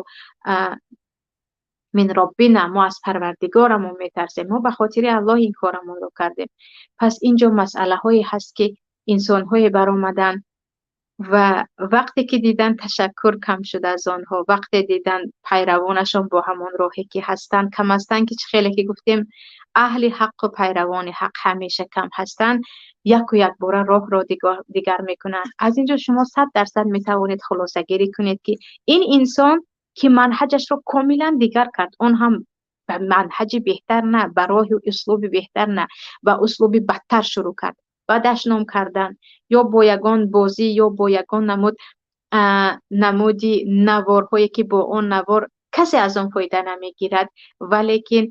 мин роббина, мо аз парвардигорамон метарсем, мо ба хотири Аллоҳ ин корамонро кардем. Пас инҷо масъалаҳое ҳаст, ки инсонҳое баромаданд ва вақте ки дидан ташаккур кам шуд аз онҳо, вақте дидан пайравонашон бо ҳамон роҳе ки ҳастанд кам ҳастанд, ки чӣ хеле ки гуфтем аҳли ҳаққу пайравони ҳақ ҳамеша кам ҳастанд, яку якбора роҳро дигар мекунанд. Аз ин ҷо шумо 100% метавонед хулосагирӣ кунед, ки ин инсон ки манҳаҷашро комилан дигар кард, он ҳам ба манҳаҷи беҳтар на, ба роҳи услуби беҳтар на, ба услуби бадтар шурӯъ кард, ба дашном кардан ё бо ягон бозӣ ё бо ягон намуди наворҳое, ки бо он навор касе аз он фоида намегирад, валекин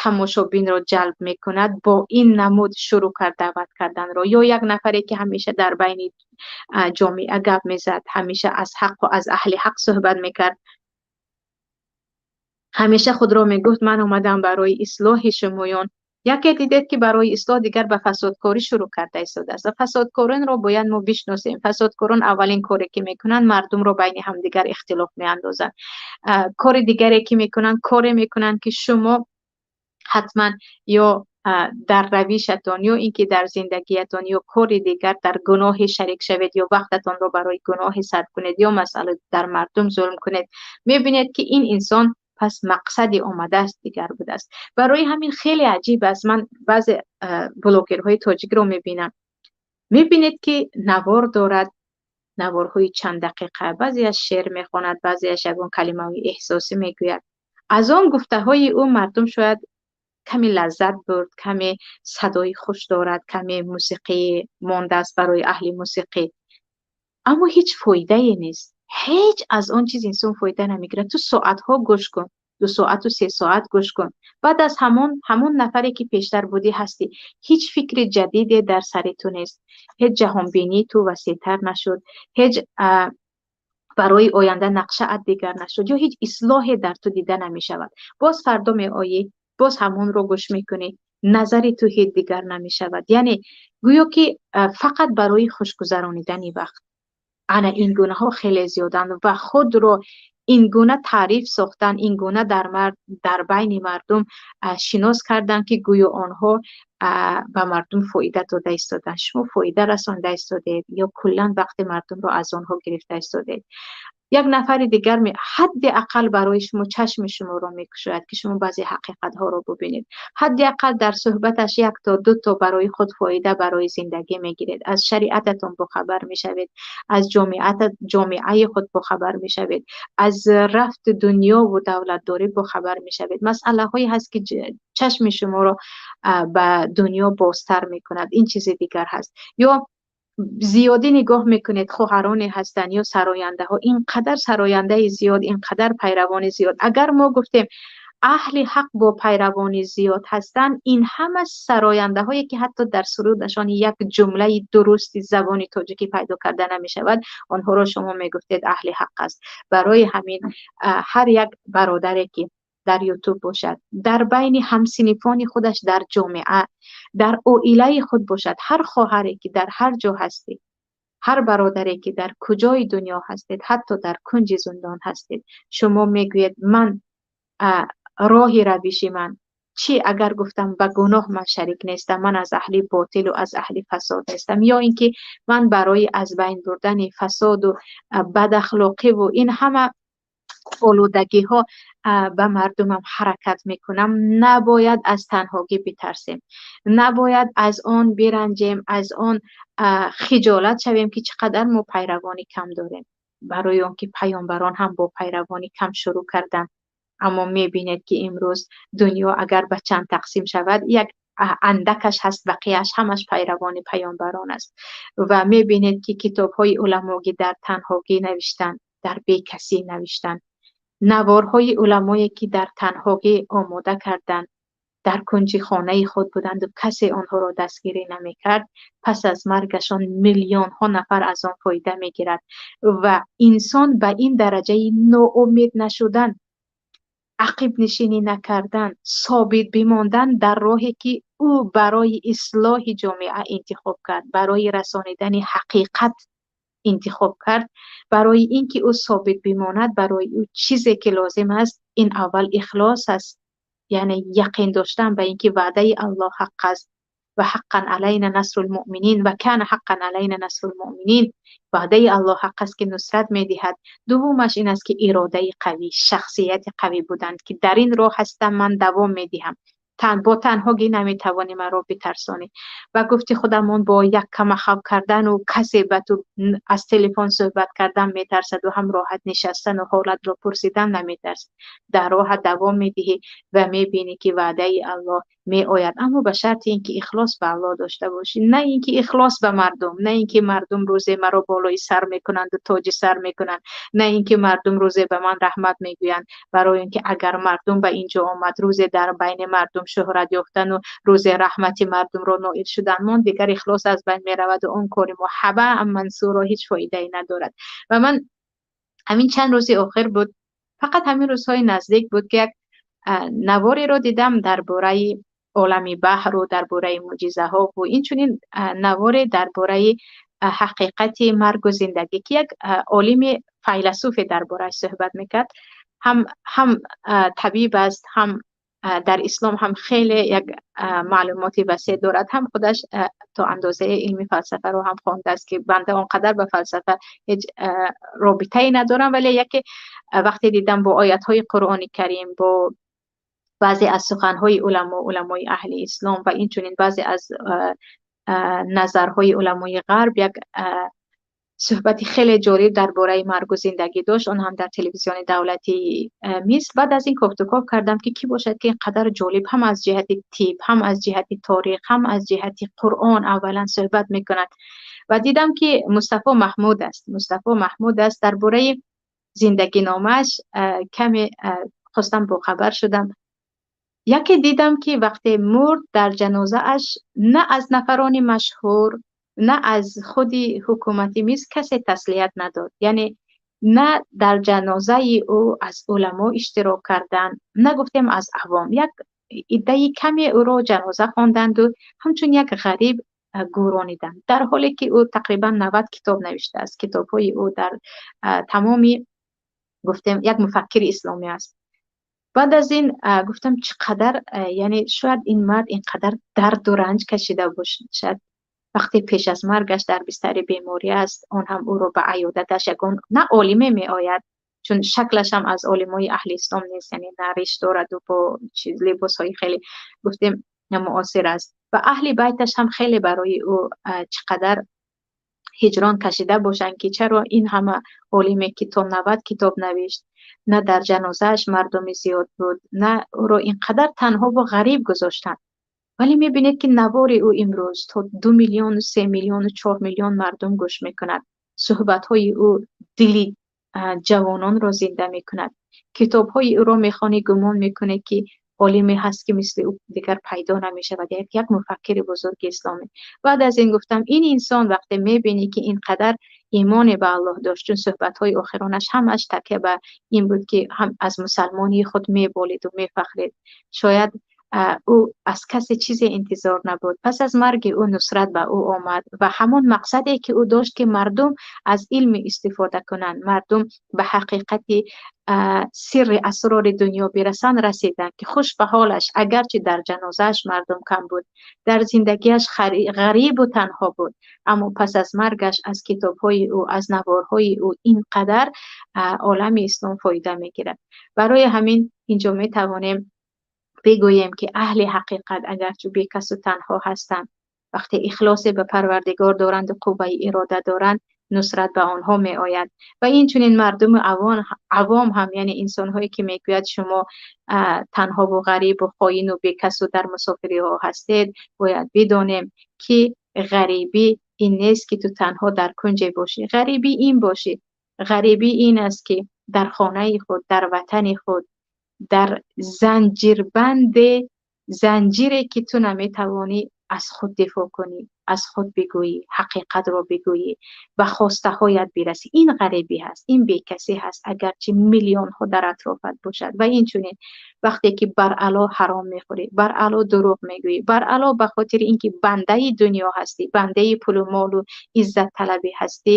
тамошобинро ҷалб мекунад, бо ин намуд шурӯъ кард даъват карданро. Ё як нафаре, ки ҳамеша дар байни ҷомеа гап мезад, ҳамеша аз ҳаққу аз аҳли ҳақ суҳбат мекард, ҳамеша худро мегуфт: ман омадам барои ислоҳи шумоён. Яке дидед, ки барои ислоҳ дигар ба фасодкорӣ шурӯъ карда истодааст. Ва фасодкоронро бояд мо бишносем. Фасодкорон аввалин коре ки мекунанд, мардумро байни ҳамдигар ихтилоф меандозанд. Кори дигаре ки мекунанд, коре мекунанд, ки шумо ҳатман ё дар равишатон, ё ин ки дар зиндагиятон, ё кори дигар дар гуноҳе шарик шавед, ё вақтатонро барои гуноҳе сарф кунед, ё масъала дар мардум зулм кунед. Мебинед, ки ин инсон пас мақсади омадааст дигар будааст. Барои ҳамин хеле аҷиб аст, ман баъзе блогерҳои тоҷикро мебинам, мебинед, ки навор дорад, наворҳои чанд дақиқа, баъзеаш шеър мехонад, баъзеаш ягон калимаҳои эҳсосӣ мегӯяд. Аз он гуфтаҳои ӯ мардум шояд каме лаззат бурд, каме садои хуш дорад, каме мусиқӣ мондааст барои аҳли мусиқӣ, аммо ҳеҷ фоидае нест, ҳеҷ аз он чиз инсон фоида намегирад. Ту соатҳо гӯш кун, 2 соату 3 соат гӯш кун, баъд аз ҳамон нафаре, ки пештар будӣ, ҳастӣ. Ҳеҷ фикри ҷадиде дар сари ту нест, ҳеҷ ҷаҳонбинии ту васеътар нашуд, ҳеҷ барои оянда нақшаат дигар нашуд ё ҳеҷ ислоҳе дар ту дида намешавад. Боз фардо меоӣ, боз ҳамонро гӯш мекунӣ. Назари ту ҳеҷ дигар намешавад. Яъне гӯё ки фақат барои хушгузаронидани вақт. Ана ин гунаҳо хеле зиёданд ва худро ин гуна таъриф сохтан, ин гуна дар байни мардум шинос кардан, ки гӯё онҳо ба мардум фоида дода истоданд. Шумо фоида расонда истодед ё куллан вақти мардумро аз онҳо гирифта истодед? Як нафари дигар ҳадди ақал барои шумо чашми шуморо мекушояд, ки шумо баъзе ҳақиқатҳоро бубинед. Ҳадди ақал дар суҳбаташ як то ду то барои худ фоида барои зиндагӣ мегиред. Аз шариататон бохабар мешавед, аз ҷомеаи худ бохабар мешавед, аз рафти дунёву давлатдорӣ бохабар мешавед. Масъалаҳое ҳаст, ки чашми шуморо ба дунё бозтар мекунад. Ин чизи дигар ҳаст. Ё зиёдӣ нигоҳ мекунед, хоҳароне ҳастанд ё сарояндаҳо, ин қадар сарояндаи зиёд, ин қадар пайравони зиёд. Агар мо гуфтем аҳли ҳақ бо пайравони зиёд ҳастанд, ин ҳама сарояндаҳое, ки ҳатто дар сурудашон як ҷумлаи дурусти забони тоҷикӣ пайдо карда намешавад, онҳоро шумо мегуфтед аҳли ҳақ аст. Барои ҳамин ҳар як бародаре, ки дар Ютуб бошад, дар байни ҳамсинифони худаш, дар ҷомеа, дар оилаи худ бошад, ҳар хоҳаре, ки дар ҳар ҷо ҳастед, ҳар бародаре, ки дар куҷои дунё ҳастед, ҳатто дар кунҷи зиндон ҳастед, шумо мегӯед ман роҳи равиши ман чӣ? Агар гуфтам ба гуноҳ ман шарик нестам, ман аз аҳли ботилу аз аҳли фасод нестам, ё ин ки ман барои аз байн бурдани фасоду бадахлоқиву ин ҳама олудагиҳо ба мардумам ҳаракат мекунам. Набояд аз танҳогӣ битарсем, набояд аз он биранҷем, аз он хиҷолат шавем, ки чӣ қадар мо пайравони кам дорем. Барои он ки паёмбарон ҳам бо пайравони кам шурӯъ карданд, аммо мебинед, ки имрӯз дунё агар ба чанд тақсим шавад, як андакаш ҳаст, бақияш ҳамаш пайравони паёмбарон аст. Ва мебинед, ки китобҳои уламогӣ дар танҳогӣ навиштанд, дар бекасӣ навиштанд, наворҳои уламое, ки дар танҳогӣ омода карданд, дар кунҷи хонаи худ буданду касе онҳоро дастгирӣ намекард, пас аз маргашон миллионҳо нафар аз он фоида мегирад. Ва инсон ба ин дараҷаи ноумед нашудан, ақибнишинӣ накардан, собит бимондан дар роҳе, ки ӯ барои ислоҳи ҷомеа интихоб кард, барои расонидани ҳақиқат интихоб кард, барои ин ки ӯ собит бимонад, барои ӯ чизе ки лозим аст, ин аввал ихлос аст, яъне яқин доштан ба ин ки ваъдаи Аллоҳ ҳақ аст ва ҳаққан алайна насрул муъминин ва кана ҳаққан алайна насрул муъминин, ваъдаи Аллоҳ ҳақ аст, ки нусрат медиҳад. Дуввумаш ин аст, ки иродаи қавӣ, шахсияти қавӣ буданд, ки дар ин роҳ ҳастам, ман давом медиҳам, бо танҳогӣ наметавонӣ маро битарсонӣ. Ба гуфти худамон, бо як камахав кардану касе ба ту аз телефон суҳбат кардан метарсаду ҳам роҳат нишастану ҳолатро пурсидан наметарсад. Дар роҳат давом медиҳӣ ва мебинӣ, ки ваъдаи Аллоҳ меояд, аммо ба шарти ин ки ихлос ба Аллоҳ дошта бошӣ, на ин ки ихлос ба мардум, на ин ки мардум рӯзе маро болои сар мекунанду тоҷи сар мекунанд, на ин ки мардум рӯзе ба ман раҳмат мегӯянд. Барои ин ки агар мардум ба ин ҷо омад, рӯзе дар байни мардум шӯҳрат ёфтану рӯзе раҳмати мардумро ноил шудан мон, дигар ихлос аз байн мераваду он кори мо ҳабаан мансуро ҳеҷ фоидае надорад. Ва ман ҳамин чанд рӯзи охир буд, фақат ҳамин рӯзҳои наздик буд, ки як навориро дидам дар бораи олами баҳру дар бораи мӯъҷизаҳо ва инчунин наворе дар бораи ҳақиқати маргу зиндагӣ, ки як олими файласуфе дар борааш суҳбат мекард. Ҳам табиб аст, ҳам дар ислом ҳам хеле як маълумоти васеъ дорад, ҳам худаш то андозаи илми фалсафаро ҳам хондааст, ки банда он қадар ба фалсафа ҳеҷ робитае надорам, вале яке вақте дидам бо оятҳои Қуръони Карим, бо баъзе аз суханҳои уламо, уламои аҳли ислом ва инчунин баъзе аз назарҳои уламои ғарб як суҳбати хеле ҷолиб дар бораи маргу зиндагӣ дошт, он ҳам дар телевизиони давлатии Миср. Баъд аз ин кофтуков кардам, ки кӣ бошад, ки ин қадар ҷолиб ҳам аз ҷиҳати тиб, ҳам аз ҷиҳати торих, ҳам аз ҷиҳати Қуръон аввалан суҳбат мекунад. Ва дидам, ки Мустафо Маҳмуд аст. Мустафо Маҳмуд аст. Дар бораи зиндагиномааш каме хостам бохабар шудам. Яке дидам, ки вақте мурд, дар ҷанозааш на аз нафарони машҳур, на аз худи ҳукумати Миср касе таслият надод, яъне на дар ҷанозаи ӯ аз уламо иштирок карданд, на гуфтем аз авом як Иддаи каме ӯро ҷаноза хонданду ҳамчун як ғариб гӯрониданд, дар ҳоле ки ӯ тақрибан 90 китоб навиштааст. Китобҳои ӯ дар тамоми, гуфтем, як муфаккири исломӣ аст. Баъд аз ин гуфтам, чӣ қадар, яъне шояд ин мард ин қадар дарду ранҷ кашида бошад, вақте пеш аз маргаш дар бистари беморӣ аст, он ҳам ӯро ба аёдаташ ягон на олиме меояд, чун шаклаш ҳам аз олимои аҳли ислом нест, яъне на риш дораду бо либосҳои хеле, гуфтем, муосир аст. Ва аҳли байташ ҳам хеле барои ӯ чӣ қадар ҳиҷрон кашида бошанд, ки чаро ин ҳама олиме ки то 90 китоб навишт, на дар ҷанозааш мардуми зиёд буд, на ӯро ин қадар танҳо ва ғариб гузоштанд. Вале мебинед, ки навори ӯ имрӯз то 2 миллиону, 3 миллиону, 4 миллион мардум гӯш мекунад. Суҳбатҳои ӯ дили ҷавононро зинда мекунад. Китобҳои ӯро мехонӣ, гумон мекунед, ки олиме ҳаст, ки мисли ӯ дигар пайдо намешавад, як муфаккири бузурги исломӣ. Баъд аз ин гуфтам, ин инсон вақте мебинӣ, ки ин қадар имоне ба Аллоҳ дошт, чун суҳбатҳои охиронаш ҳамаш такя ба ин буд, ки ҳам аз мусалмонии худ меболиду мефахрид. Шояд ӯ аз касе чизе интизор набуд. Пас аз марги ӯ нусрат ба ӯ омад ва ҳамон мақсаде, ки ӯ дошт, ки мардум аз илм истифода кунанд, мардум ба ҳақиқати сирри асрори дунё бирасанд, расиданд, ки хуш ба ҳолаш, агарчи дар ҷанозааш мардум кам буд, дар зиндагиаш ғарибу танҳо буд, аммо пас аз маргаш аз китобҳои ӯ, аз наворҳои ӯ ин қадар олами ислом фоида мегирад. Барои ҳамин инҷо метавонем бигӯем, ки аҳли ҳақиқат агарчи бекасу танҳо ҳастанд, вақте ихлосе ба Парвардигор доранду қувваи ирода доранд, нусрат ба онҳо меояд. Ва инчунин мардуми авом ҳам, яъне инсонҳое, ки мегӯяд, шумо танҳову ғарибу хоину бекасу дар мусофириҳо ҳастед, бояд бидонем, ки ғарибӣ ин нест, ки ту танҳо дар кунҷе бошӣ. Ғарибӣ ин бошӣ, ғарибӣ ин аст, ки дар хонаи худ, дар ватани худ, дар занҷирбанде, занҷире, ки ту наметавонӣ аз худ дифоъ кунӣ, аз худ бигӯӣ, ҳақиқатро бигӯӣ, ба хостаҳоят бирасӣ. Ин ғарибӣ ҳаст, ин бекасӣ ҳаст, агарчи миллионҳо дар атрофат бошад. Ва инчунин вақте ки баръало ҳаром мехӯрӣ, баръало дурӯғ мегӯӣ, баръало ба хотири инки бандаи дунё ҳастӣ, бандаи пулу молу иззатталабӣ ҳастӣ,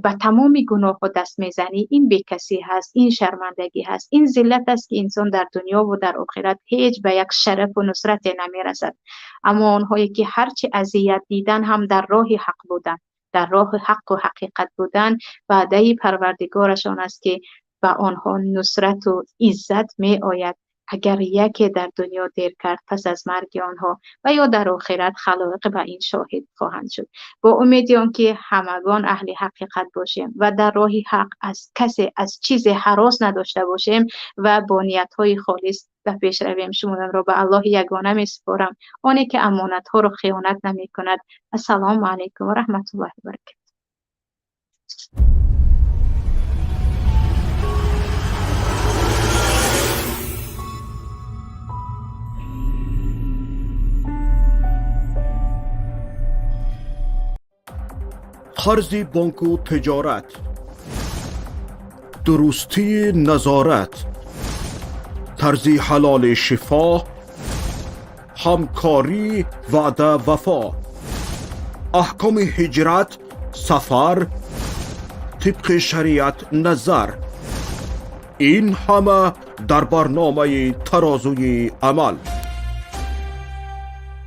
ба тамоми гуноҳҳо даст мезанӣ, ин бекасӣ ҳаст, ин шармандагӣ ҳаст, ин зиллат аст, ки инсон дар дунёву дар охират ҳеҷ ба як шарафу нусрате намерасад. Аммо онҳое, ки ҳарчи азият дидан ҳам дар роҳи ҳақ будан, дар роҳи ҳаққу ҳақиқат будан, ваъдаи Парвардигорашон аст, ки ба онҳо нусрату иззат меояд. Агар яке дар дунё дер кард, пас аз марги онҳо ва ё дар охират халоиқ ба ин шоҳид хоҳанд шуд. Бо умеди он ки ҳамагон аҳли ҳақиқат бошем ва дар роҳи ҳақ аз касе, аз чизе ҳарос надошта бошем ва бо ниятҳои холис ба пеш равем. Шуморо ба Аллоҳи ягона месупорам, оне ки амонатҳоро хиёнат намекунад. Ассалому алайкум ва раҳматуллоҳи ва баракатуҳ. Қарзи бонку тиҷорат, дурустии назорат, тарзи ҳалоли шифо, ҳамкорӣ, ваъда, вафо, аҳкоми ҳиҷрат, сафар тибқи шариат назар, ин ҳама дар барномаи Тарозуи амал.